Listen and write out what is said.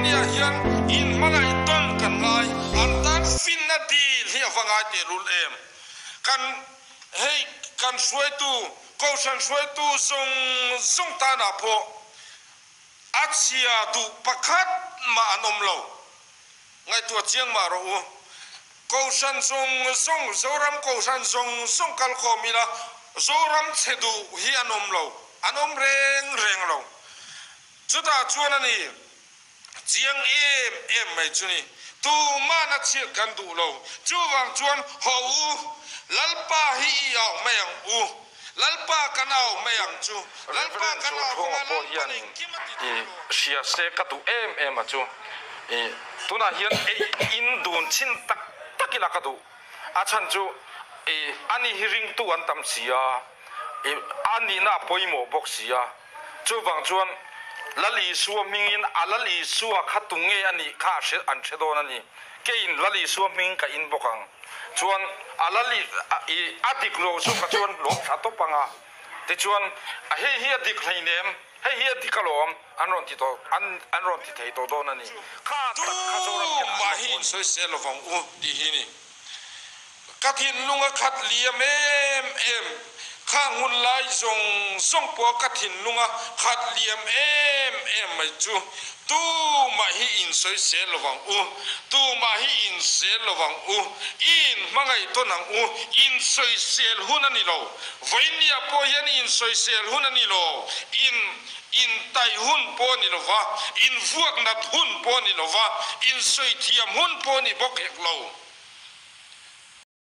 niah hian inhmangaih tawn kan ngai. An tan finna dil hi a va ngai tehlul em? Kan hei kan hruaitu, Kohhran hruaitu zawng zawng tanah pawh a chhia duh pakhat mah an awm lo. Ngaihtuah chiang mah rawh u. Kohhran zawng zawng, Zoram Kohhran zawng zawng kal khawm ila Zoram chhe duh hi an awm lo, an awm reng reng lo. Chutah chuan a ni, chiang em em mai chu ni. Tuman a chhiat kan duh lo. Chuvang chuan haw u, Lalpa hi i au mai ang u. Lalpa kan au mai ang chu. Lalpa Reverend kan au Chawlthawng vanga a pawh Lalpa hian engkim a ti i dawn lo. hria se ka duh em em a chu. I tunah hian ei in dun chhin tak tak ila ka duh. A chhan chu i ani hi ringtu an tam si a, i a nihna a pawimawh bawk si a. Chuvang chuan Lal Isua hmingin a Lal Isua kha tu nge a nih kha a hre an hre dawn a ni. Keiin Lal Isua hming ka in bawk ang. Chuan a Lal i a dik lo chu ka chuan lawm thla tawp ang a. Tichuan a hei hi a dik hleinem, hei hi a dik alawm an rawn ti tawh an an rawn ti thei tawh dawn a ni. Kha tak kha Zoram hian an Tumah rawn hi hawn. insawisel lovang u tih hi ni. Ka thinlung a khat liam em em, khang hun lai zawng zawng pawh ka thinlung a khat liam em em mai chu tumah hi insawisel lovang u, tumah hi insel lovang u, i inhmangaih tawn ang u, insawisel hun a ni lo, vawinia pawh hian insawisel hun a ni lo, in intaih hun pawh a ni lova, invuak nat hun pawh a ni lova, insawithiam hun pawh a ni bawk hek lo.